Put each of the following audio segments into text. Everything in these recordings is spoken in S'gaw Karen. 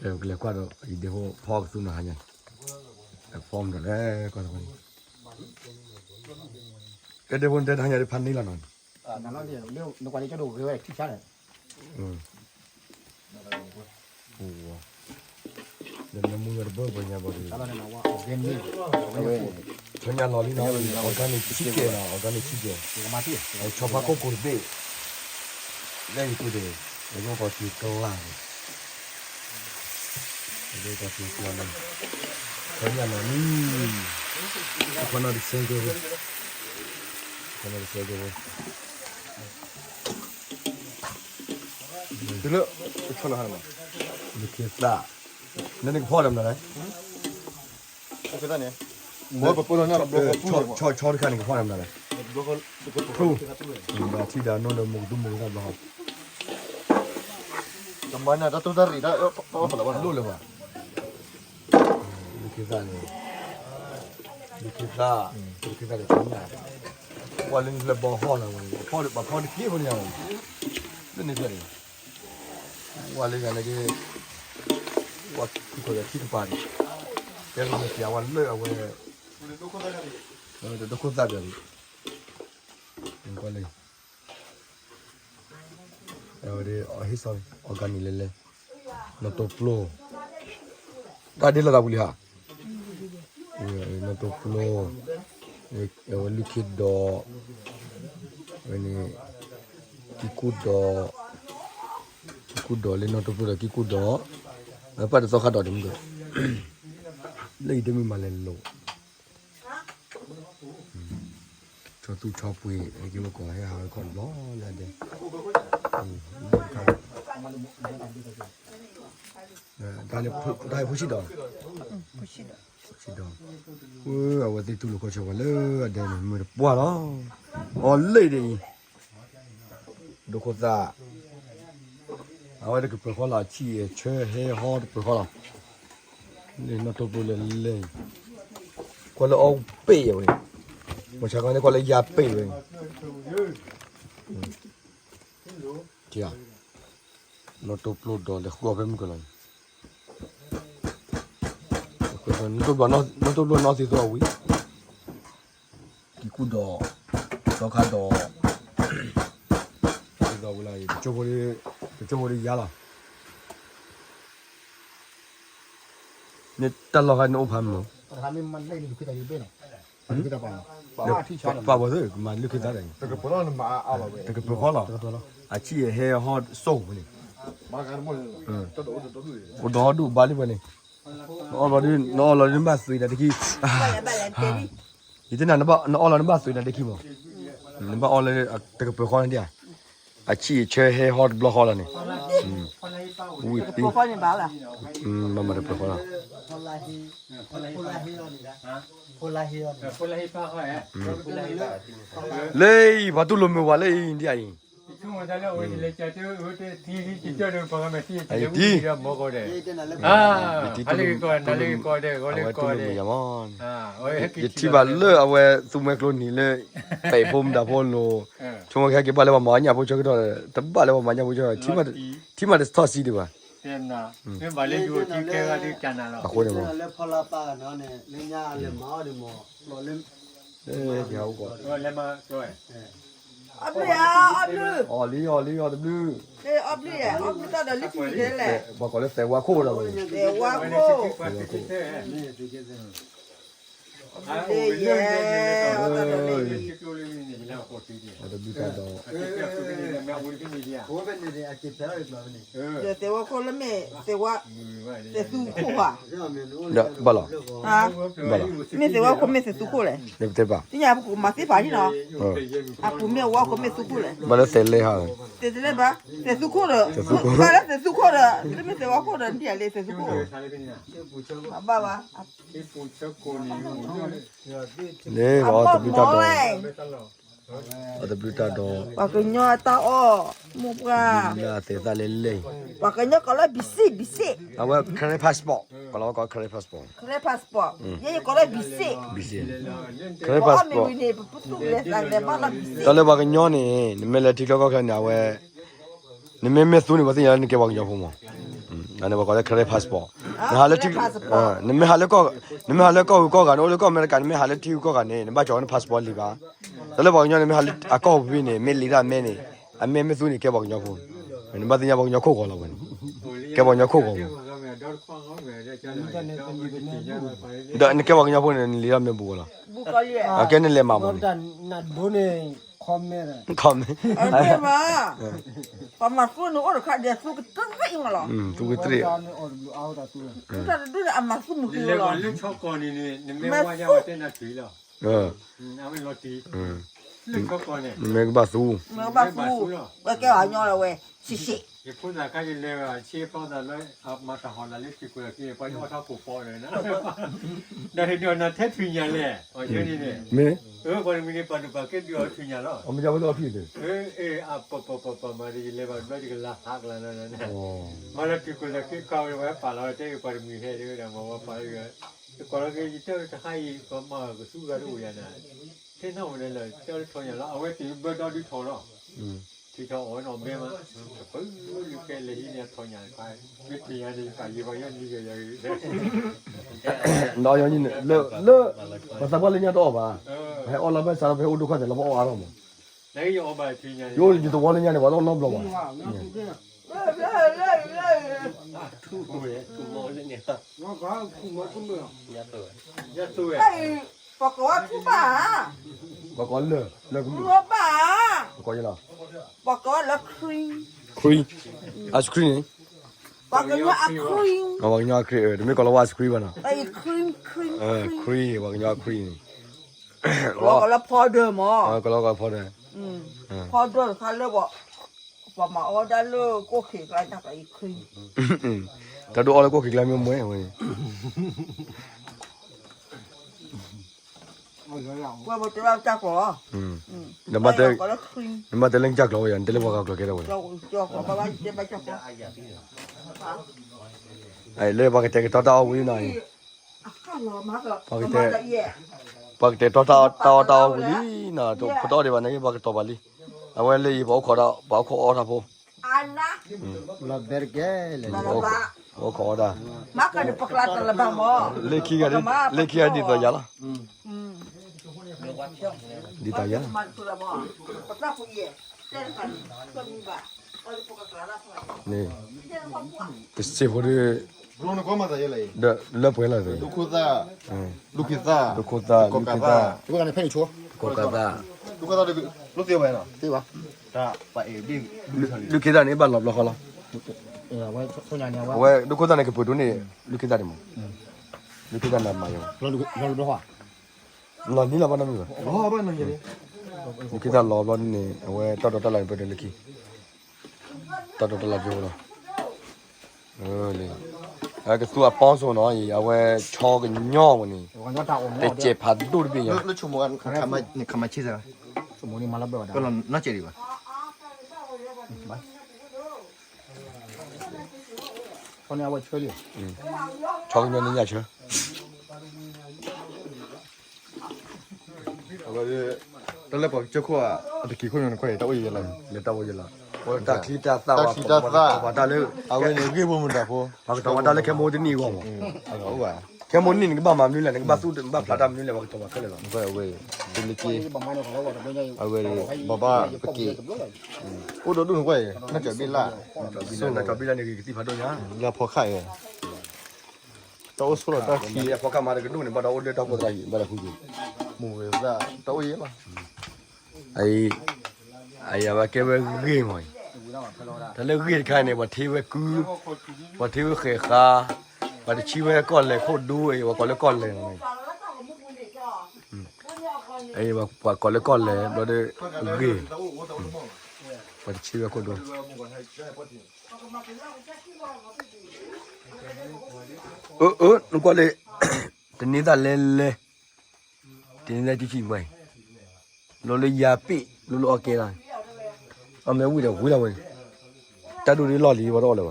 ကဲ ပကလဲၤကွၢ်ဒီး ယဒ့ဖိဖီကသူနီၤဟါညါ, ဖီမတၤလဲၣ်, ကဲ ဒ့ဖိတဲတဟါညါဒ်ဖးန့ၢ်လီၤနီၤ, နကွၢ်န့ၣ်ကၠီဒိၣ်ဂ့ၤဝဲထံဆါန့ၣ် ဒီးမ့ၢ်မူညီတဘၢပှၤညါဘၣ်ဒီး, ဆီညါလီၤလံနီၤ, organic chickenနီၤ, organic chicken, ဆီဖါခိၣ်ကိၢ်တဘ့ၣ်, လၢယတူၢ်ဒ့ၣ်, ယကီၢ်စ့ကလၢ်န့ၣ်, ယကီၢ်စ့ကလၢ်န့ၣ်, ဆီညါလီၤလံ, တခီနီၤတဆဲကဲဖိ, တခီနီၤတဆဲကဲဖိ တုၤလၢ ကဆီလီၤဟါန့ၣ်မး, နခ့သၣ်, နနကဖီဒီးမနုၤလဲၣ်, ဆီတခါန့ၣ်ကဖီဒီးမနုၤလဲၣ်, ထူ, ဒီးထံဒီးနိဒီးမူကဒူမူကသၣ်ဘျီ, တမၤန့ၣ်တၢ်တိၢ်တၢ်ရံးတၢ်အၢလိၣ်လၢၤဘၣ်, နခ့သၣ်န့ၣ်, နခ့သၣ်, နခ့သၣ်န့ၣ် ပှၤလၢနဖျဲၣ်ဘီဟီၣ်လီၤဝဲ, ပှၤဖီတက့ၢ်ဖိန့ၣ်, လၢန့ၣ်ဖျဲၣ်န့ၣ်, ပှၤလၢဂၤလၢက့ၤ, ပှၤဖုခိၣ်ဒီးထံကပၤန့ၣ်, ကဲလၢပျးဝဲလၢအဝဲ, တဒိခိၣ်သၣ်ပျးန့ၣ်, ကွၢ်လၢ အဝဲဒ်အဟ့ၣ်စီၤ organic လဲၣ်လဲၣ်, နီၣ်တိၢ်ပျိ, တၢ်ဒ်လဲၣ်သးပူၤလံဧါ, နီၣ်တိၢ်ပျိ, အဝဲလွံၢ်ခ့ဒီး, ဝဲန့ၣ်, ကံကူၣ်ဒီး, ကံကူၣ်ဒီးလၢနီၣ်တိၢ်ပျိဒီးကံကူၣ်ဒီး, ပာ်တသီခါဒီးတမုၢ်, လၢအံၤတမ့ၢ်မၤလဲၤလိာ် ဆီသူဆီပှ့ၤ ဟဲက့ၤမ့ၢ်ကီးဟဲဟးဝဲခီၣ်တဘျီလၢအဒဲ, တၢ်ဖိဆံးဒီး, ဆံးဒီး, အဝဲသ့ၣ်တူၢ်လိာ်ခီၣ်ဆၢပှၤလၢအဒဲန့ၣ် မ့ၢ်တပှၢ်လီၤ, အီၤလၢဒ်အံၤ ဒိခိၣ်သၣ်, အဝဲတကပၢၤဃီလီၤ အဆံၣ်အဆၢဟဲဟီတပၢၤဃီလီၤ, လၢနီၣ်တိၢ်ပျိလဲၣ်လဲၣ်, ကွၢ်လၢအီပ့ၢ်ဝဲ, မ့ၢ်ဆါခီန့ၣ်ကွၢ်လၢယါပ့ၢ်ဝဲ, နီၣ်တိၢ်ပျိဒီးလဲၤဃုအီၣ်ဖဲမုၢ်ကလီၤ, နီၣ်တိၢ်ပျိနီၣ်သံသိအဝံၤ ကံကူၣ်ဒီး, သီခါဒီး, သီဝဲလၢ ပကၠိဖိဒ်ယါလီၤ, န့ၣ်တၢ်လီၢ်ခါန့ၣ်အိၣ်ဖးမုၢ်, ပာ်ဝဲသ့ၣ် ကမၤလၢခံသးဒ်အံၤ, တကပၢၤဃီလီၤ, အဆံၣ်အဟဲဟီၣ်စိၣ်ဝဲန့ၣ်, အိၣ်ဒီးဒူၣ်ဘါလံဝဲန့ၣ်, နအီၣ်လီၤဒ်, နအီၣ်လီၤဒ်နဘၣ်သွံးနၤတခံ, ယတဲနၤ နအီၣ်လီၤနဘၣ်သွံးနၤတခံမး, နဘၣ်အီၣ်လၢတကပၢၤဃီန့ၣ်ဒ်ဧါ, အဆံၣ်အဆၢဟဲဟီၣ်တဘျီဃီလီၤန့ၣ်, ဝံၤသံ, ဘၣ်မၤတပၢၤဃီလီၤ, လၢအံၤ ပှၤတူၢ်လိာ်မုာ်ဝဲလၢအံၤဒ်အံၤ, အံၤ, ယထံၣ်ဘၣ်လၢအဝဲသူမှဲကျိနံၤလၢ ပဲာ်ဖိမတၤဖိလိၤ, ဆိကမိၣ်ခဲက့ၤဘၣ်လၢပှၤမၤအီၣ်ညၣ်ဖိဆၢကတီၢ်, တဘၣ်လၢပှၤမၤညၣ်ဖိဆၢကတီၢ်, ထံမးတထီၣ်ဆံးဒံးဘၣ်, အဃိန့ၣ်မး, အီၣ်လံ အီၣ်လံ အီၣ်တဘျုး, ပှၤကိးလၢသဲးဝါခိၣ်ဒီး, သဲးဝါခိၣ်, သဲးဝါခိၣ်, အီၣ်တဘျုးတၢ်ဒီး, သဲးဝါခိၣ်လၢမ့ၢ်သဲးဝါ, သဲးသူခိၣ်ဧါ, ဘၣ်လီၤ, ဘၣ်လီၤ, မ့ၢ်သဲးဝါခိၣ်မ့ၢ်သဲးသူခိၣ်လဲၣ်, သ့ၣ်ညါပကမၤသ့ၣ်ဖးန့ၣ်နီၤ, အပူၤမ့ၢ်ဝါခိၣ်မ့ၢ်သူခိၣ်လဲၣ်, ဘၣ်လၢသဲးလဲဟး, သဲးလဲဘၣ်, သဲးသူခိၣ်ဒီး, ဘၣ်လၢသဲးသူခိၣ်ဒီး, လၢမ့ၢ်သဲးဝါခိၣ်ဒီး ဒ်အလဲၣ်သဲးသူခိၣ်, အဘၣ်ဘၣ်, န့ၣ်အီၣ်တဘျုးတၢ်ဒီး, အီၣ်တဘျုးတၢ်ဒီး, ပှၤကညီအတၢ်အီၣ်, မိၢ်ပှၢ်, လၢအသဲးသၣ်လဲလဲ, ပှၤကညီကိးလၢ ဘံစ့ၣ်, ဘံစ့ၣ်, အဝဲ Karen passport, ကလီၤဝဲကိး Karen passport, Karen passport, ယဲယကိးလၢ ဘံစ့ၣ်, ဘံစ့ၣ်, Karen passport, တၢ်လၢပှၤကညီန့ၣ် နမ့ၢ်လဲၤထံချၢကီၢ်ချၢန့ၣ် အဝဲ, နမ့ၢ်မ့ၢ်သူန့ၣ် ပှၤသ့ၣ်ညါလၢနကဲပှၤကညီဖိမး, နပှၤကိးလၢ credit passport, နဟးလၢထံ, နမ့ၢ်ဟးလၢကီၢ်, နမ့ၢ်ဟးလၢကီၢ်ဂုၤကီၢ်ဂၤန့ၣ် အိၣ်လၢကီၢ်အမဲရကၤ နမ့ၢ်ဟးလၢထံဂုၤကီၢ်ဂၤန့ၣ် နဘၣ်ကၠီၤဝဲန passport လံာ်ဘၣ်. တၢ်လၢပှၤကညီန့ၣ် မ့ၢ်ဟးလၢအကီၢ်ပူၤဖဲန့ၣ် မ့ၢ်လံာ်ဒၣ်အမဲန့ၣ်, အမဲမ့ၢ်သူန့ၣ် ကဲပှၤကညီဖိ, နဘၣ်သ့ၣ်ညါပှၤကညီခိၣ်ဂီၤလီၤဝဲန့ၣ်, ကဲပှၤကညီခိၣ်ဂီၤဝဲ, ဒီးနကဲပှၤကညီဖိန့ၣ် နလံာ်ဒၣ်မ့ၢ်ဘူးကီးလီၤ, ကဲနလဲၤမၤမးန့ၣ်, ခီမ့ၢ်, ပှၤမၤသူန့ၣ်အိၣ်တခါဒဲး သူကတရံးမးလီၤ, သူကတရံး, တၢ်တဒူၣ်န့ၣ် အမၤသူမုၢ်ဃီလီၤ, မၤသူ မ့ၢ်ကဘၣ်သူ, မ့ၢ်ကဘၣ်သူ, ဝဲကဲပှၤကညီလီၤဝဲ, ဆံးဆံး, ယဖိသၣ်ခါယလဲၤဘၣ် ဆ့ဖီသးလၢ အမၤတၢ်ဟီၣ်လာ်လၢထံးကွံာ်အခံ ပှၤယအီၣ်ထီၣ်ကိၢ်ပီဒီး, ဒီးဒ်နၤထဲထုးညၣ်လဲၣ်, အီၤယဲန့ၣ်န့ၣ်, မ့ၢ်, ပှၤတမှံၤန့ၣ် ပှၤဒိၣ်ပှၤကဲဒုးအီၤထုးညၣ်လီၤ, အမ့ၢ်ပှၤအီၣ်ထုး, အပပပပမၤဒီး ယလဲၤဘၣ်ဘျီယကလၤဟးကလၤနၤ, မၤလၢထံးကွံာ်သးခံခါဝဲ ပာ်လီၤတဲပှၤတမှံၤဟဲဒ်ဝဲဒၣ် မၤဝဲပာ်လီၤ, ယကွၢ်လီၤက့ၤ ယတဲဝဲတဟါအံၤ ပှၤမၤကသူဂၤတအိၣ်ယၤနၤ, ထဲနီၣ်ဝဲဒၣ်လၢ တဲဝဲလၢထီၣ်ညၣ်လီၤ အဝဲသ့ၣ်ဘၢဒီဒုးထီၣ်လီၤ, ထံထီၣ်အီၣ်နီၣ်ဘဲမး, ပၢ်လၢကဲလဲၤဟံးန့ၢ်ထီၣ်ညၣ်တခါ, မ့ၢ်ထံၣ်ညါန့ၣ် ယပာ်ယဲပှၤညီနံၤဂၤယၤဂ့ၤ, ဒီးယၤန့ၣ် လၢ, လၢ, ပှၤသးပှၢ်လၢညါတအီၣ်ဘၣ်, ပဟဲအီၣ်လၢဖဲစးထီၣ်ဖဲအိၣ်ဒိၣ်ခီၣ်သဲးလၢပအီၣ်အါထီၣ်မး, ယအိၣ်ယသဝီလၢညါန့ၣ် ပှၤတအီၣ်နီတဘျီဘၣ်, ထူဝဲ, ထူမီလၢန့ၣ်, ပှၤကိးဝဲထူဘၣ်ဧါ, ပှၤကိးလၢ, လၢကမုၣ်, ထူဘၣ်ဧါ, ပှၤကိးယဲလီၤ, ပှၤကိးလၢ cream, cream, ice cream န့ၣ်, ပှၤကညီ ice cream, ပှၤကညီ ice cream တမ့ၢ်ကိးလၢဝဲ ice cream ဘၣ်နီၤ, cream, cream, cream, ပှၤကညီ cream န့ၣ်, ကိးလၢ powder မး, ကိးလၢ powder, powder တခါလၢပှၤ ပှၤမၤအီၣ်ဒၣ်လၢကိၣ်ခ့ကျါတၢ်ကအံၤ cream, တၢ်ဒိၣ်အီၣ်လၢကိၣ်ခ့ကျါမ့ၢ်မွဲဝဲ, ဝဲပတဲလၢတၢ်ကီၢ်, နဘၣ်တဲလၢကစၢ်ကျိာ်ဝဲယၤ နတဲလၢပှၤဂၤကျိာ်ကဲထီၣ်ဝဲ, လၢပှၤကတဲာ်ကတီၤတၢ်အီၣ်ဝံၤလံနီၤအံၤ, ပှၤကတဲာ်, ပှၤကတဲာ်ကတီၤတၢ်အီၣ်တၢ်အီၣ်ဝံၤလံနီၤ, ပတအီၣ်ဒံးဘၣ်န့ၣ် ပှၤကတီၤဘၣ်လံ, အဝဲလၢအံၤပှၤအိၣ်ခိးဒီး ပှၤအိၣ်ခိးအီၣ်တၢ်ဖိ လီၤဘဲတကဲလဲၣ်, ပှၤအိၣ်ခိးအီၣ်တၢ်, လၢခံဂၤ, လၢခံဂၤဒ်သိးယၤလီၤ, ဒ်သိးယၤ, န့ၣ်, တစ့ဖိဒီး, ဒီးလၢပှဲၤလီၤ, ဒိခိၣ်သၣ်, ဒိခိၣ်သၣ်, ဒိခိၣ်သၣ်, ကိးကးသၣ်, ဒိခိၣ်သၣ်, ဒိခိၣ်သၣ်န့ၣ် ဘၣ်လီၤဘျီဃီလီၤ, အဝဲဒိခိၣ်သၣ်န့ၣ် ကပၢၤဒိၣ်န့ၣ်, ဒိခိၣ်သၣ်န့ၣ်မး, ဒိခိၣ်သၣ်န့ၣ်မၤယၤ, လီၤနံၣ်လီၤဘၣ်နီတမံၤဘၣ်, ဒိခိၣ်သၣ်လီၤဘျီန့ၣ် အဝဲတၢ်ဒိးတၢ်လၢ်န့ၣ် ပဒိးလၢခံ တၢ်ဒိးတၢ်လၢ်ကၠိလီၤ, လၢ, အကသူအပီစိနီၤအံၤ အဝဲဆီကညီဝဲန့ၣ်, တစဲးဖးဒိၣ်တဘ့ၣ်ညါ, ဆီကညီန့ၣ်ညၣ်ဆၢ အဝဲ, တၢ်လၢပှၤကစၢၢ်ခိၣ်ဧါ, အတက့ၤခိၣ်ညါနခွဲးအံၤ တၢ်အိၣ်ယဲလီၤ, လၢတၢ်အိၣ်ယဲလီၤ, တၢ်ချံတၢ်သၣ်, တၢ်ချံတၢ်သၣ်, အဝဲန့ၣ်ဂ့ၢ်ဖိမုၢ်တၢ်ဖိ, ပှၤကတီၤဝဲတၢ်လၢခဲမိၢ်တနံၣ်အဂီၢ်မး, ခဲမိၢ်နံၣ်န့ၣ် နကဘၣ်မၤမနုၤလဲၣ်, နကဘၣ်သူၣ်ဘၣ်ဖျါတၢ်မနုၤလဲၣ် ပှၤကတီၤဘၣ်ခဲလၢာ်လီၤ, အဝဲ, အဝဲ, ဘၣ်ဘၣ်ပက့ၤ, အိၣ်ဒီးဒူၣ်နခွဲးအံၤ နၢ်ကၠီဘ့ၣ်လၢ်, နၢ်ကၠီဘ့ၣ်လၢ်န့ၣ် ဂ့ၤကသံၣ်ဖးဒိၣ်ညါ, လၢဖီခါအံၤ တၢ်အိၣ်ဆိးလီၤတၢ်ခံ, ဖီခါမၤတကဒိၣ်န့ၣ် ဘၣ်ဒီးအိၣ်လၢတၢ်ဖိသၣ်ယံၤ ဘၣ်ဒီးဃုက့ၤ, မိၢ်ဝဲသၣ် တၢ်အိၣ်ယဲလီၤ, အံၤ, အံၤအဝဲကဲဝဲဂ့ၢ်မးအံၤ, တၢ်လၢဂ့ၢ်တခါအံၤန့ၣ် ပှၤထံဝဲကု, ပှၤထံဝဲဃဲၤဃါ, ပှၤတဆံဝဲကီၢ်လဲၤခိၣ်ဒူအံၤ ပှၤကိးလၢကီၢ်လဲၤန့ၣ်, အံၤပှၤကိးလၢကီၢ်လဲၤ ဘျီဒီး, ဂ့ၢ်, ပှၤတဆံဝဲခိၣ်ဒူ အၢ အၢ နကွၢ်လၢ, တန့ၤသၣ်လဲၤလဲၤ, တန့ၤသၣ်ထံထံဝဲ, လီၤလၢယၤပ့ၣ် လီၤလၢအီၣ်ကဲလီၤ, အမ့ၢ်ဝံၤဒီးဝံၤလီၤဝဲ, တၢ်ဒိၣ်ဒ်လီၢ်လံၤဝဲတအီၣ်လၢၤဘၣ်,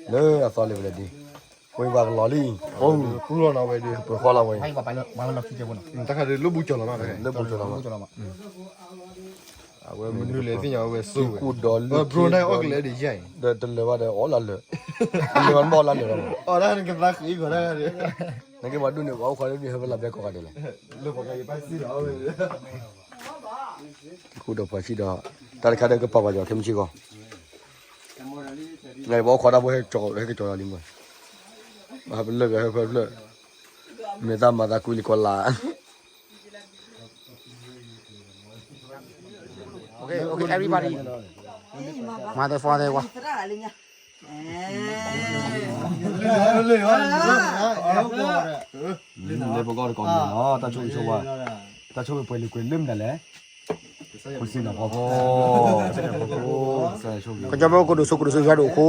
လၢအသီလၢၤဝဲဒၣ်ဒ်, ဝဲပှၤကလီၤလံ, အိၣ်, ပူၤလီၤနီၤဝဲဒၣ်, ပှဲၤဃီလီၤဝဲ, တၢ်ခါဒ်လၢဘူကၠီၤလီၤ, လၢဘူကၠီၤလီၤ, အဝဲမနုၤလဲၣ်သ့ၣ်ညါဝဲဆိၣ်ဝဲ ကူၣ်ဒီးလၢ ဘြိၣ်န့ၣ်အီၣ်ကလဲာ်ဒ်ယဲၢ်အံၤ ဒီးတလၢၤဘၣ်ဒီးအီၣ်လၢလၢာ် တလၢၤဘၣ်နဘၣ်အီၣ်လၢလၢာ်လီၤ အီၣ်ဒၣ်နကသးဃံးဂီၤဒၣ် နကဘၣ်ဒိးန့ၢ် ပှၤအိၣ်ခိးဒီးဒုးဟဲဖဲလီၤဘဲကိးဂၤဒဲးလဲၣ် ကူၣ်ဒီးပှၤဆံးဒီး တၢ်တခါဒီးကပာ်ပှၤကီခဲမုၢ်ဆ့ၣ်ဂီၤ ပှၤအိၣ်ခိးတၢ်ဖိဟဲကၠီလီၤလံမး ပလၢၢ်ဟဲဖဲဖျၢၣ် မ့ၢ်တၢ်မၤသးကွံလံကီးလါ Okay, okay, everybody. Mother, father, ဝါ လၢပဂီၢ်တကီၢ်န့ၣ်လီၤ တၢ်ဆိၣ်ဂ့ၤဆိၣ်ဝါ တၢ်ဆိၣ်ဂ့ၤပှဲၤလုာ်ကွဲၤလၢမနုၤလဲၣ် ကစၢ်ယွၤဖိ ကစၢ်ယွၤဖိ ကစၢ်ယွၤဆိၣ်ဂ့ၤ ကစၢ်ယွၤဒိၣ်ဃိ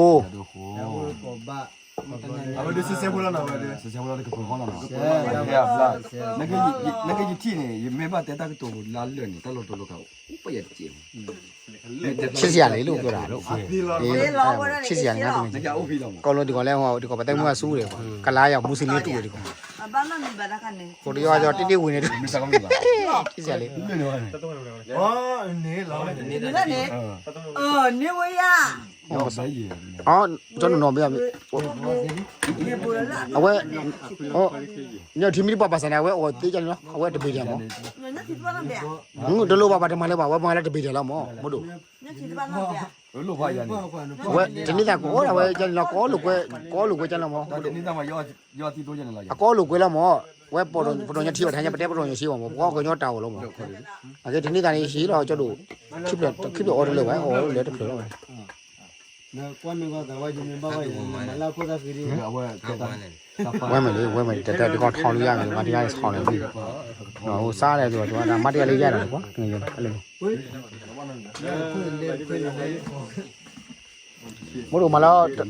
အဝဲဒုးစံဆဲဖိလီၤနီၤ ဝဲဒုး စံဆဲဖိလီၤတကပၤဃီလီၤနီၤ နကယထံၣ်န့ၣ် ယမ့ၢ်ဘၣ်တဲတၢ်ကတိၤလါလၢာ်န့ၣ် တၢ်လီၤတလီၤကး အိၣ်ပယဲၢ်တက့ၢ် ဆံးစယၤလံ လိၣ်ကၠိဒၣ် ဆံးစယၤလံ နကအိၣ်ဖံးလီၤမး ကီၢ်လိဒ်ကီၢ်လဲၣ်ဟီ ဒ်ကီၢ်ပတဲမုၢ်အဆူၣ်ဒံး ကလါယၤမူစလံတူၢ်ဒံး ကိးတယီယီတ့တ့ဝံၤန့ၣ် ဆံးစယၤလံ န့ၣ်ဝဲယၤ အဝဲ ထံမံၤတပှၢ်ပာ်စၢၤန့ၣ် အဝဲအီၣ်သ့ကန့ၣ်လီၤ အဝဲတဘ့ၣ်ဒံးမး တလိၣ်ဘၣ်ပှၤတမၤလၢၤဘၣ် အဝဲမၤလၢတဘ့ၣ်ဒံးလီၤမး မဒိၣ် ဝဲတန့ၢ်သးကအိၣ်ဒၣ်ဝဲကန့ၣ်လီၤ ကအိၣ်လိာ်ကွဲ ကအိၣ်လိာ်ကွဲကန့ၣ်လီၤမး အကအိၣ်လိာ်ကွဲလီၤမး ဝဲပတီၢ်ညီထံအီၤတဟါညါ ပတဲပတီၢ်ညီဆံးဘၣ်မး ပှၤကညီတၢ်အိၣ်လီၤမး အကဲတန့ၢ်သးန့ၣ်ဟံးလီၤကၠီဒိၣ် ခံဖျၢၣ်အီၤတလၢာ်ဘၣ် အီၣ်လၢတဖျၢၣ်လီၤ ဝဲမ့ၢ်လံ ဝဲမ့ၢ်လံ တၢ်တၢ်တခီထီလူယါမ့ၢ် မၤတယါလၢဆီၣ်လီၤ မၤတယါလၢယါဒီးကွၢ် မ့ၢ်ဒိၣ်မးလီၤ ခံဖျၢၣ်သၢဖျၢၣ်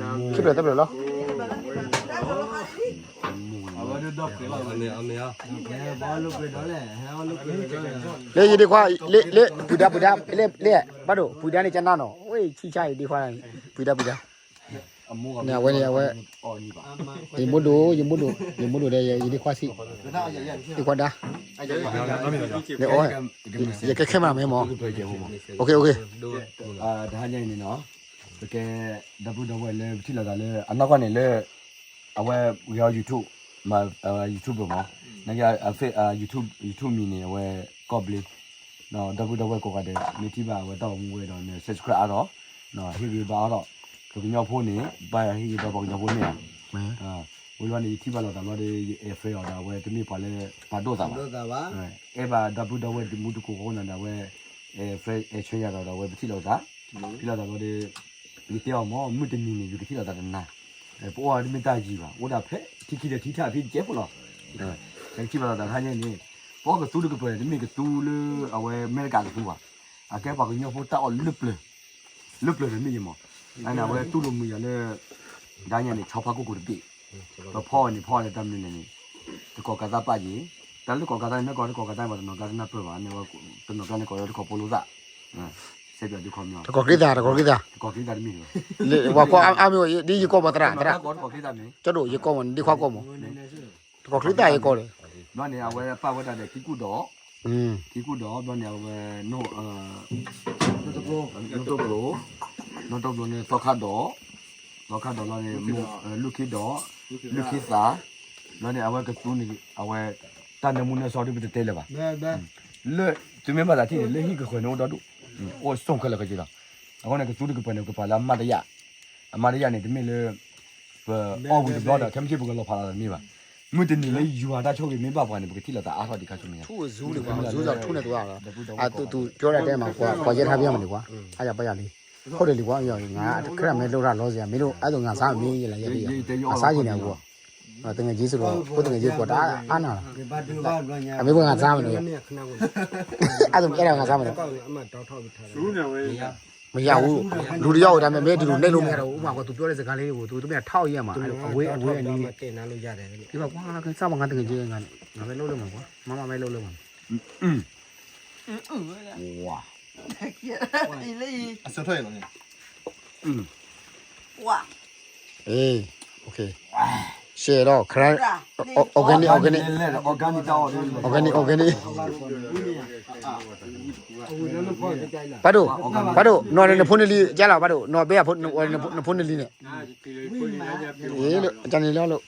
လီၤ လၢယဒ့ခွါ လၢ လၢ ပှံၤဒါ ပှံၤဒါ လၢ လၢ ဘၣ်ဒိၣ် ပှံၤဒါန့ၣ်ကနၣ်နီၤ ဝဲဆံၣ်ဆါယဒ့ခွါ ပှံၤဒါ ပှံၤဒါ န့ၣ် အဝဲန့ၣ် အဝဲ ယမိၢ်ဒိၣ် ယမိၢ်ဒိၣ် ယမိၢ်ဒိၣ်ဒီး ယဒ့ခွါဆံး ဒ့ခွါဒါ ယကဲခဲမးမ့ၢ်မး တဟါညါအံၤန့ၣ်နီၤ ပကဲ ဒီပုၢ်ဒီဝဲၢ်လၢပထံၣ်လိာ်သးလၢ အနီၢ်ကီၢ်န့ၣ်လၢ အဝဲဂဲၤအီၤ YouTube မၤ YouTube မး နက YouTube မံၤန့ၣ် အဝဲကီၢ်ဘျ့ ဒီပုၢ်ဒီဝဲၢ်ကိးဂၤဒဲး မ့ၢ်ထံၣ်ဘၣ်အဝဲတၢ်ဂီၤမူဝဲဒီး န subscribe အါထီၣ် ဟ့ၣ်ဂံၢ်ဘါအါထီၣ် ပကညီဖိန့ၣ် ဘၣ်ဟ့ၣ်ဂံၢ်ဘါပှၤကညီဖိန့ၣ်ဧါ ဝံၤလီၤန့ၣ် ယထံၣ်ဘၣ်လိာ်သးဘျီဒီး ယအဲၣ် friend အီၤဒီး အဝဲတမ့ၢ်ပှၤလၢပာ်ဒိၣ်သးဘၣ် အဲၣ်ဘၣ်ဒီပုၢ်ဒီဝဲၢ်တမူတကိးဃီန့ၣ်ဒီး အဝဲ အဲၣ် friend အဲၣ် share ယၤဒီး ဒီးအဝဲပထံၣ်လိာ်သး ထံၣ်လိာ်သးဘျီဒီး ယတဲအီၤမ့ၢ် မုၢ်တနံၤန့ၣ် ယကထံၣ်လိာ်သးတနၤ ပအိၣ်ဝဲတမ့ၢ်တၢ်ယံၤဘၣ် အိၣ်ဒၣ်ဖဲထံခံဒီးထံထၣ်ဖဲယဲၢ်ဖိလီၤ နကထံၣ်ဘၣ်လိာ်သးတဟါညါန့ၣ် ပအီၣ်ကသူတကပၤန့ၣ် တမ့ၢ်ကသူလၢအဝဲအမဲရကၤကသူဘၣ် အကဲပှၤကညီဖိတၢ်အီၣ်လၢပျၢၤ လၢပျၢၤတမ့ၢ်ယမး အန့ၣ် အဝဲတူၢ်လိာ်မုာ်ယၤလၢ ဒၣ်ညါန့ၣ် ဆီဖါကိၢ်ကိၢ်တဘ့ၣ် ပဖီအီၤန့ၣ် ဖီအီၤလၢတၢ်မနုၤလဲၣ်န့ၣ် တကိးကးသးပာ်က့ၤ တၢ်လၢကိးကးသးန့ၣ် မ့ၢ်ကိးတကိးကးသးဘၣ် တနီၤကျါတနၢ်ပၢၢ်ဘၣ် န့ၣ်ဝဲ တနီၤကျါန့ၣ်ကိးလၢတကိးဖိလိသၣ် စဲးပၠးဒုခီမီ တကိးချံသၣ် တကိးချံသၣ် တကိးချံသၣ်တမ့ၢ်န့ၣ် ပှၤကိးအါမ့ၢ် ဒ်ယကိးမးသရၣ် သရၣ် တကိးချံသၣ်မ့ၢ် ကၠီဒိၣ် ယကိးမး ဒ်ခွါကိးမး တကိးချံသၣ်ယကိးဒီး ဘျီန့ၣ် အဝဲပာ်ဝဲဒၣ်ဒီး ခံကူၣ်ဒီး ခံကူၣ်ဒီး ဘျီန့ၣ် အဝဲ နီၢ်တိၢ်ပျိ နီၢ်တိၢ်ပျိန့ၣ် သီခါဒီး သီခါဒီးလီၤန့ၣ် လူၢ်ခ့ဒီး လူၢ်ခ့သၣ် ဘျီန့ၣ် အဝဲကသူန့ၣ် အဝဲ တၢ်နၢမူနၢဆှီဒ်ပတတဲလၢၤဘၣ် လၢ သုမ့ၢ်ဘၣ်သးထံၣ်န့ၣ် လၢဟံၣ်ကဃၢၤန့ၣ်အိၣ်ဒီဒူၣ် အိၣ်ဆိၣ်ခဲလၢာ်ခဲဆ့လီၤ အဃိန့ၣ် ကသူတကပၤန့ၣ် ကပာ်လၢအမါတယာ် အမါတယာ်န့ၣ် တမ့ၢ်လၢ ပအီၣ်ဝံၤတဘျီဒီး ခဲမုၢ်ဆ့ၣ်ပကလီၤဖးလီၤတမ့ၢ်ဘၣ် မုၢ်တနံၤလၢယွၤတၢ်ဆိၣ်ဂ့ၤမ့ၢ်ဘၣ်ပှၤန့ၣ် ပကထံၣ်လိာ်သးအါထီၣ်ဒံးခါဆူမဲာ်ညါ ထူၣ်အဇူလံကွၢ် အဇူလီၤထူၣ်န့ၣ်တဝါလီၤ အသူသူကၠီဒၣ်တဲမး ပှၤယဲၢ်ထါဖဲမးန့ၣ်ကွၢ် အယပယလံ ခိၣ်ဒလံကွၢ် ယငါခဲမ့ၢ်လိၣ်ရၣ်လီၤစ့ၢ် မ့ၢ်လိၣ်အဲၣ်ဒိးငါစၢ်မ့ၢ်ယလၢယဲၢ် အစၢ်ယံၤန့ၣ်အဂီၢ် တငယ်ချင်းဆိုတော့ ကိုယ့်တငယ်ချင်းပေါ်တာအားနာတာ အမေကငါသားမလို့ အဲ့ဒါငါသားမလို့ မရဘူး လူတယောက်ဒါပေမဲ့မင်းဒီလိုနဲ့လို့မရတော့ဘူးဥပမာကသူပြောတဲ့စကားလေးကိုသူသူမင်းထောက်ရမှာအဝေးအဝေးအနည်းဒီကကွာကစားပါငါတငယ်ချင်းငါငါပဲလုပ်လို့မှာကွာမမပဲလုပ်လို့မှာ ဝါအစထွက်ရနော်ဝါအေး okay ဝါ share ဒီး ခရၣ် organic organic organic organic organic ပၢ်ဒိၣ် ပၢ်ဒိၣ် နီၢ်န့ၣ်နဖိနလံၤ ကၢ်လီၤ ပၢ်ဒိၣ် နီၢ်ဘဲအဖိ နဖိနလံၤန့ၣ် အကန့ၣ်လီၤလိာ်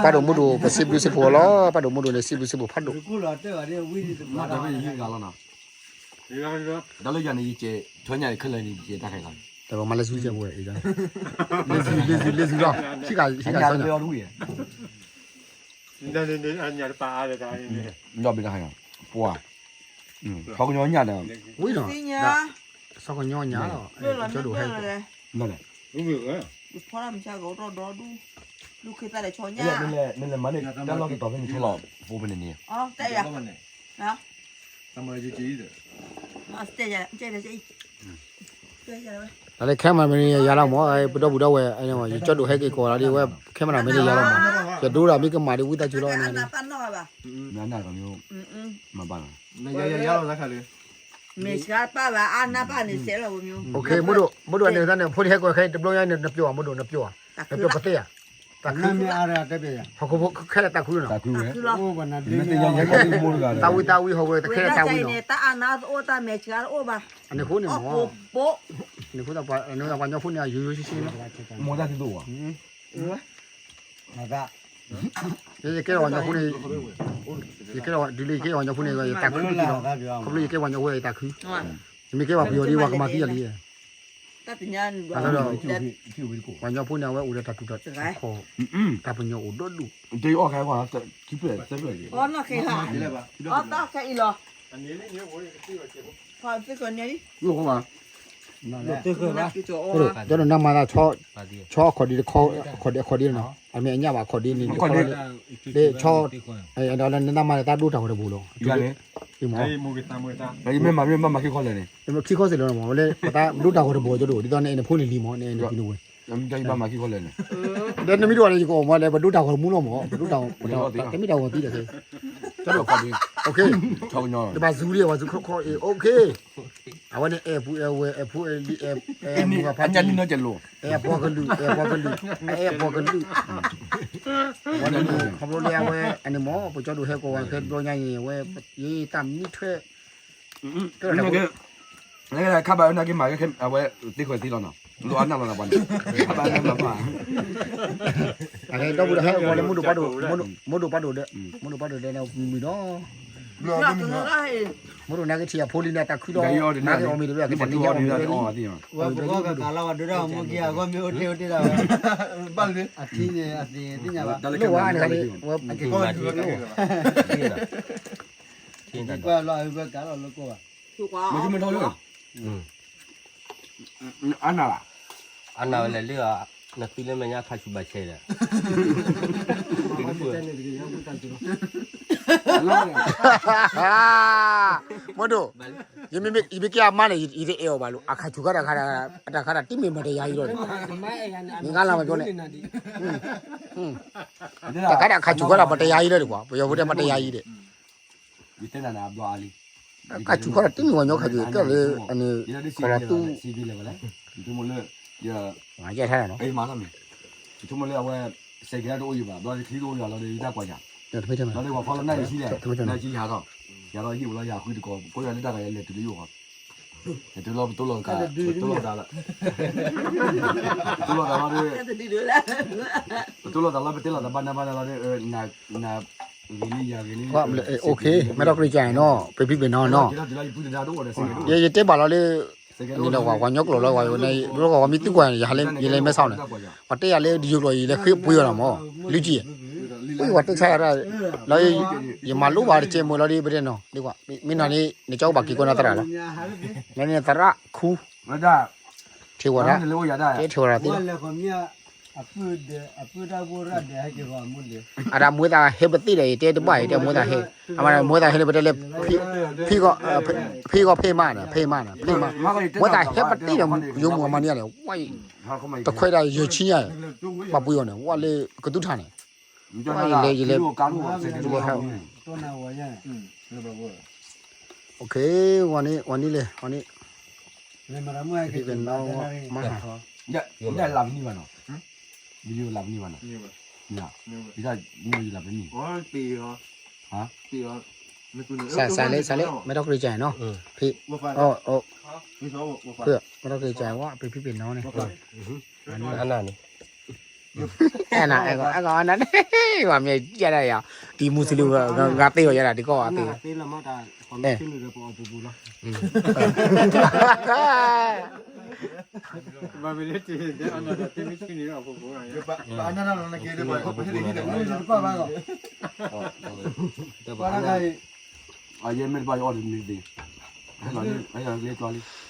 ပၢ်ဒိၣ်မုၢ်ဒိၣ် ပစံးဘျုးစံးဖှိၣ်အီၤလီၤ ပၢ်ဒိၣ်မုၢ်ဒိၣ်န့ၣ် စံးဘျုးစံးဖှိၣ်ဖးဒိၣ် မၤတၢ်ဖဲယဟံၣ်ဂၤလီၤနီၤ တၢ်လၢယၤန့ၣ် ယကဲ ထွဲညါန့ၣ် ခဲလၢာ်န့ၣ် ယကဲတၢ်ခဲလီၤ တၢ်မၤလၢစုကဲပဝဲ လ့ၣ်စု လ့ၣ်စု လ့ၣ်စုလီၤ ဆံးကၤ ဆံးကၤ ညါတပၢၢ်အီၤတဝံၣ် ညါတပၢၢ်အါဒီးတၢ်န့ၣ် ဒီးဘ့ၣ်တၢ်ဟဲ ပှၤ ထီကညီညါဒီး ဝံၤနီၤ စီၤကညီညါလီၤ ကၠီဒိၣ်ဟဲ ဘၣ်လဲၣ် ဖီလာ်မဆါကီးထီၣ်ဒီဒူၣ် ဒူၣ်ခ့သၣ်ဒီးဆီညါ နလဲၤမၤန့ၣ် တၢ်လီၢ်ကတီၤဖဲန့ၣ်ထီလီၤ ပအိၣ်ဖဲန့ၣ်န့ၣ် တၢ်လၢ camera မ့ၢ်ယၤလီၤမး ပဒီပုၢ်ဒီဝဲၢ် ယကၠီဒိၣ်ဟဲက့ၤကိးလီၤဒ်ဝဲ camera မ့ၢ်ယၤလီၤမး ယဒိတၢ်မ့ၢ်ကမၣ်ဒ်ဝံသးစူၤလီၤန့ၣ် မၤဘၣ်လီၤ မ့ၢ်ဆှါပၢ်ဘၣ်အါနၢ်ပၢ်န့ၣ်စဲးလီၤပမ့ၢ် မုၢ်ဒိၣ် မုၢ်ဒိၣ်န့ၣ် တၢ်န့ၣ် ဖိဒံးဟဲကွၢ်ခဲအံၤတဘျီညါန့ၣ် နပျိၢ်ဘၣ် မုၢ်ဒိၣ် နပျိၢ်ဘၣ် နပျိၢ်ပသ့ၣ်ဧါ တၢ်ခု ဟီၣ်ခိၣ်ဖိခဲလၢာ်တၢ်ခုနီၤ တၢ်ဝံတၢ်ဝံဟီၣ်ခိၣ်တခဲလၢာ်တၢ်ဝံနီၤ တၢ်အါနၢ်တအိၣ်တၢ်မဲာ်ဆှါတအိၣ်ဘၣ် အန့ၣ်ဃိန့ၣ်မ့ၢ် ပှၤကညီဖိန့ၣ် ယိယိဆှံဆှံလီၤ မိၢ်တၢ်သံသိၣ်ဝဲ ယကဲထီၣ်ပှၤကညီဖိန့ၣ် ယကဲထီၣ် ဒ်လၢယကဲထီၣ်ပှၤကညီဖိန့ၣ် ယတၢ်ခုလီၤ ခီဖျိယကဲပှၤကညီဖိယတၢ်ခု ယမ့ၢ်ကဲပှၤပယီၤဒ်ပှၤကမၤသံယၤလံ ပှၤကညီဖိန့ၣ် အဝဲအိၣ်ဒီးတၢ်ထူးတၢ်တီၤ တၢ်ပညိၣ်အိၣ်ဒီဒူၣ် တၢ်အီၣ်ခဲအံၤ အီၣ်ခဲအံၤလီၤ ကၠီဒိၣ်နါမၤသး ဆီအခီၣ်ဒ့တခီ အခီၣ်ဒ့အခီၣ်ဒ့နီၤ အမ့ၢ်အညၣ်ဘၣ်အခီၣ်ဒ့န့ၣ် ဆီ ဒီးနနါမၤသးဒိတၢ်ဂီၤတဘိလီၤ မ့ၢ် မ့ၢ်မၤမ့ၢ်မၤမၤခံခီလဲၣ်န့ၣ် ခံခီစ့ၢ်လီၤမး ဝဲလၢပသးဒိတၢ်ဂီၤတဘိကၠီဒိၣ် ဒ်သိးန့ၣ် နဖိန့ၣ်လံမး န့ၣ်နပူၤန့ၣ်ဝဲ ဒီးနမ့ၢ်ဒိၣ်န့ၣ် ယကအီၣ်မးလဲၣ် ပဒိတၢ်ဂီၤတမူလီၤမး ပဒိတၢ်ဂီၤ တၢ်မ့ၢ်တၢ်ဂီၤသံဒီးခဲ ကၠီဒိၣ် တဘၣ်စူၤလံ ပှၤစူၤခီခီအံၤ okay အဝဲန့ၣ် အဲၣ်ပူၤအဲၣ်ဝဲၢ် အဲၣ်ဖိအဲၣ်လံၤ အဲၣ်မုၢ်ဂၤဖးတံၢ် အဲၣ်ပှၤကလုာ် အဲၣ်ပှၤကလုာ် အဲၣ်ပှၤကလုာ် ဝဲန့ၣ် ခီဖျိလၢအဝဲ အန့ၣ်မး ပကၠီဒိၣ်ဟဲကိးဝဲခဲတဘျီညါအံၤ အဝဲ ယတၢ်မံထွဲ ခါဘၣ်နာ်က့မၤ အဝဲသ့ခွဲးသ့လီၤနီၤ လိၣ်အါနၢ်လီၤနၤပှၤန့ၣ် ခါဘၣ်နာ်က့မၤ အကဲဒီပုၢ်ဒီဝဲၢ်ဟဲကိးလၢမုၢ်ဒိၣ်ပှၢ်ဒိၣ် မုၢ်ဒိၣ်ပှၢ်ဒိၣ်ဒီး မုၢ်ဒိၣ်ပှၢ်ဒိၣ်ဒီးမုၢ်ဒီး မုၢ်ဒိၣ်နာ်က့ထံၣ်အဖိလံၤန့ၣ် တၢ်ခုဒီး နာ်က့အီၤမ့ၢ်တဘၣ် ကတၢၢ်န့ၣ်ယဲအီၤမ့ၢ်တဘၣ် ပကီၢ်ကကၤလီၤဝဲဒိၣ်ဒၣ်မူက့ၤအဂီၢ်မ့ၢ်အိၣ်တ့ၢ်အိၣ်တ့ၢ်ဒၣ်ဝဲ အထံန့ၣ် အသ့ၣ်ညါဘၣ် လိၣ်ဝဲန့ၣ် ဝဲ မ့ၢ်မ့ၢ်ထီၣ်လၢ အါနၢ်ဘၣ် အါနၢ်ဝဲလဲၣ်လၢ နသံလၢမဲာ်ညါခါဆူၣ်ဘၣ်ဆဲးဒီး မုၢ်ဒိၣ် ယမ့ၢ်ကဲအမါန့ၣ် ယတအဲၣ်အီၤဘၣ်လိၤ အခါဆူၣ်ခါတၢ်ခါ တၢ်ခါတၢ်တမ့ၢ်မတၤယၤအံၤဒီး နကလၢမၤကၠီန့ၣ် တၢ်ခါတၢ်ခါဆူၣ်ခါတၢ်မတၤယၤအံၤဒီးကွၢ် ပယီၤဖိတဲမတၤယၤအံၤဒီး ခါဆူၣ်ခါတၢ်တမ့ၢ်ဝဲညီ ခါဆူၣ် ကဲလၢအန့ၣ် ခီလီၤသူ ယဲထါနီၤ ဆိကမိၣ်လၢအဝဲ စဲးကဲတအိၣ်ယံၤဘၣ် ဘျီချံတအိၣ်ယံၤလီၤဒီး ယတၢ်ကွၢ်ယၤ ဘျီဒီးပှၤဖီလီၤနၢ်ယံၤဆံလဲၣ် နၢ်ယံၤဆံယဟးထီၣ် ယဟးထီၣ်ယဟံၣ်ဝဲလီၤ ယဟးဃုတကီၢ် ကိးယၤလၢတၢ်ဂၤယလဲၤတုၤလၢယအိၣ်ဃီ ယတုၤလီၤပတိၢ်လီၤတၢ်လီၤ ပတိၢ်လီၤတၢ်လီၤဒီး ပတိၢ်လီၤတၢ်လီၤ ပတဲလီၤတၢ်ဘၣ်နၢ်ဘၣ်နၢ်လီၤဒီး နဂ့ၤလံယၤဂ့ၤလံ okay မ့ၢ်ထီၣ်ကြၢးကၠၢ်နီၤ ပဖံးပ့ၤနီၤနီၤ ယယတဲဘၣ်လီၤလၢ န့ၣ်ဒီးပှၤပှၤညီကျိာ်လီၤ ပှၤန့ၣ် ဘျီကီးပှၤမ့ၢ်သံကွၢ်န့ၣ် ယဟဲလၢယလဲၤမဲဆီးန့ၣ် ပှၤတဲယၤလၢဒ်ယိၤကျိာ်အံၤ လဲၤဃ့ပှ့ၤအီၤလီၤမး လၢကံၢ် ပှ့ၤပှၤတဲဆါယၤ လီၤ ယမၤလိဘၣ်တကဲမုာ်လီၤဒ်ပတဲနီၤ မ့ၢ်နီၤန့ၣ် နကၠီကဘၣ်က့ၤကိးနၤသရၣ်လီၤ နန့ၣ်သရၣ်ခူ ထံၣ်ဝဲဒၣ် ကဲထံၣ်ဝဲဒၣ်သ့လီၤ အတၢ်မူသးဟဲပသ့ၣ်ဒီး ယတဲတဘၣ် ယတဲမူသးဟဲ အမ့ၢ်မူသးဟဲန့ၣ် ပတဲလၢ ဖံဂီၢ် ဖံဂီၢ်ဖ့မးန့ၣ် ဖ့မးန့ၣ် ဖ့မး မူသးဟဲပသ့ၣ်ဒီး ယိၤမုၢ်အမါန့ၢ်န့ၣ် ဝဲအံၤ တခွဲဒၣ်ယဲၢ်ဆံညါ ဘၣ်ပှ့ၤအီၤန့ၣ် ဝဲလၢကသူထၣ်န့ၣ် ဝဲအံၤလဲၤ ယလဲၤ ယလဲၤဟဲ okay ဝံၤန့ၣ် ဝံၤန့ၣ်လဲၣ် ဝံၤန့ၣ် မၤဟး ယဲၢ်လါမံၤနံၣ်ဘၣ်နီၤ ယလၢပနံၣ်ဘၣ်နီၤ, ယလၢပနံၣ်, စးလၢ စးလၢ မဲထီၣ်ကရံၣ်ကၠဲနီၤ, ဖံ, မဲထီၣ်ကရံၣ်ကၠဲဝဲ ပဖံပ့ၤနီၤန့ၣ်, အနၢ်န့ၣ်, အဲနၤ အဲကီး အဲကီး အနၢ်န့ၣ် ဝဲမ့ၢ်ယဲဒၣ်ယၤ, တံၤမူစလံ ဂၤသ့ၣ်ဂီၤယဲဒၣ် တံၤကီၢ်ဂၤသ့ၣ်ဂီၤ,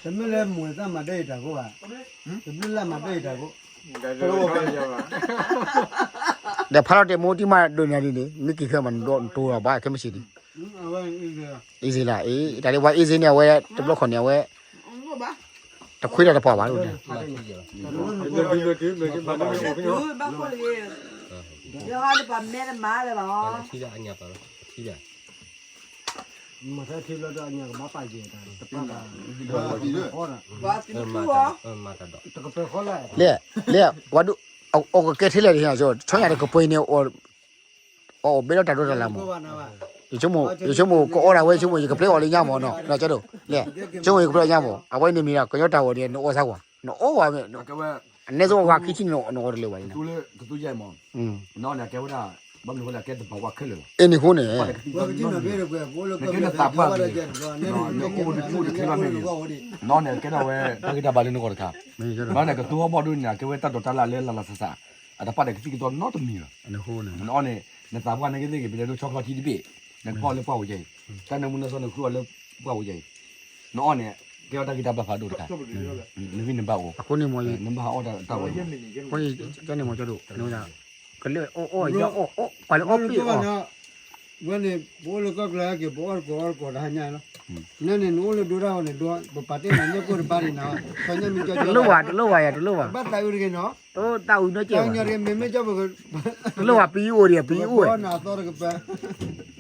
တမ့ၢ်လၢမိၢ်သးမၤဒၢအံၤတၢ်ကိးဘၣ်, တဘျုးလၢ်မၤဒၢအံၤတၢ်ကိး, ဒီးဖးလီၤတဲာ်မိၢ်တံၢ်မးဒိးန့ၢ်ဒ်န့ၣ် မ့ၢ်က့ၤဃၢမးနတိၢ်လီၤဘၣ်ခဲမုၢ်ဆ့ၣ်ဒံး, အ့ၣ်စ့လၢ်, အ့ၣ် တၢ်ဒ်ပှၤအ့ၣ်စ့န့ၣ် အဝဲတဘျီခီန့ၣ် အဝဲ တခွ့တၢ်တပှၢ်ဘၣ်ဒ်န့ၣ်, လဲၣ်, လဲၣ်, ပှၤဒိၣ်, အီၣ်ကကဲထဲလဲၣ်တဟ့ၣ်နီၤ, ဆီညါတကပှ့ၤန့ၣ်, အီၣ်ဘဲဒီးတၢ်ဒိးတၢ်လၢ်မး, ယဆိကမိၣ် ယဆိကမိၣ် ကအီၣ်ဒၣ်ဝဲ ယဆိကမိၣ် ယကပျဲအီၤလၢညါမးနီၤ, ကၠီဒိၣ်, လဲၣ်, ဆိကမိၣ် ယကပျဲအီၤညါမး, အဝဲန့ၣ်မ့ၢ်ဒၣ် ကညီတၢ်ဂီၤန့ၣ် နအီၣ်ဆၢကွၢ်, နအီၣ်ဝဲ, အနဲစိဝဲခံဆံန့ၣ် နအီၣ်တလၢာ်ဘၣ်, နအီၣ်န့ၣ် အကဲဝဲဒၣ်, ဘၣ်မနုၤဃိလဲၣ် အကဲတပှၢ်ဝဲခဲလၢာ်လီၤ, အ့ၣ်န့ၣ်အဃိန့ၣ်, နကဲနသးပှၢ်, နအိၣ်တဆူၣ်တချ့ဘၣ်မ့ၢ်ဂ့ၤ, နအီၣ်န့ၣ် ကဲဒၣ်ဝဲ တၢ်ဂံၢ်တၢ်ဘါလၢနဂီၢ်တခါ, နအီၣ်န့ၣ် ကသူဟီၣ်ဘီၣ်ဒိၣ်န့ၣ် အကဲဝဲတၢ်ဒိးတၢ်လၢ်လၢလၢ်လၢ်ဆးဆး, အတပာ်ဒီးကသံၣ်ကသီနီတမံၤဘၣ်, နအီၣ်န့ၣ် နသးပှၢ်နာ်က့သ့ၣ်ဂ့ၤ ပတဲဒိဆီချီထံတဘ့ၣ်, နဖီၣ်လၢပှၢ်ဝဲယဲအံၤ, တၢ်နၢမူနၢဆှီနဃုအီၤလၢပှၢ်ဝဲယဲအံၤ, နအီၣ်န့ၣ် ကဲဝဲတၢ်ဂံၢ်တၢ်ဘါဖးဒိၣ်တခါ, နဂံၢ်နဘါအိၣ်, နဘၣ်ဟးအီၣ်တၢ်ဝဲ, ကန့ၣ်မ့ၢ်ကၠီဒိၣ်, ကလၢအီၣ်အီၣ်ယီအီၣ်အီၣ် ပှၤလၢအီၣ်ပ့ၣ်အီၣ် ဝဲန့ၣ် ပအိၣ်လၢကီၢ်ကျါက့ၤ ပအီၣ်တကိးအီၣ်တကိးတဟါညါလီၤ, နဲန့ၣ် နအိၣ်လၢဒိတၢ်အီၤန့ၣ် ဒိ ပပာ်တ့ၢ်နၤညၣ်ကိၢ်တဘါန့ၣ်နီၤ, တလိၣ်ဘၣ် တလိၣ်ဘၣ်ယၤ တလိၣ်ဘၣ်, ဘၣ်သးအုးတဂ့ၤနီၤ, တၢ်အုးနီတကဲဘၣ်, မ့မ့ၢ်ကၠီပက, တလိၣ်ဘၣ် ပအံၤအိၣ်ဒံး ပအံၤအိၣ်, နအသီတကပၤ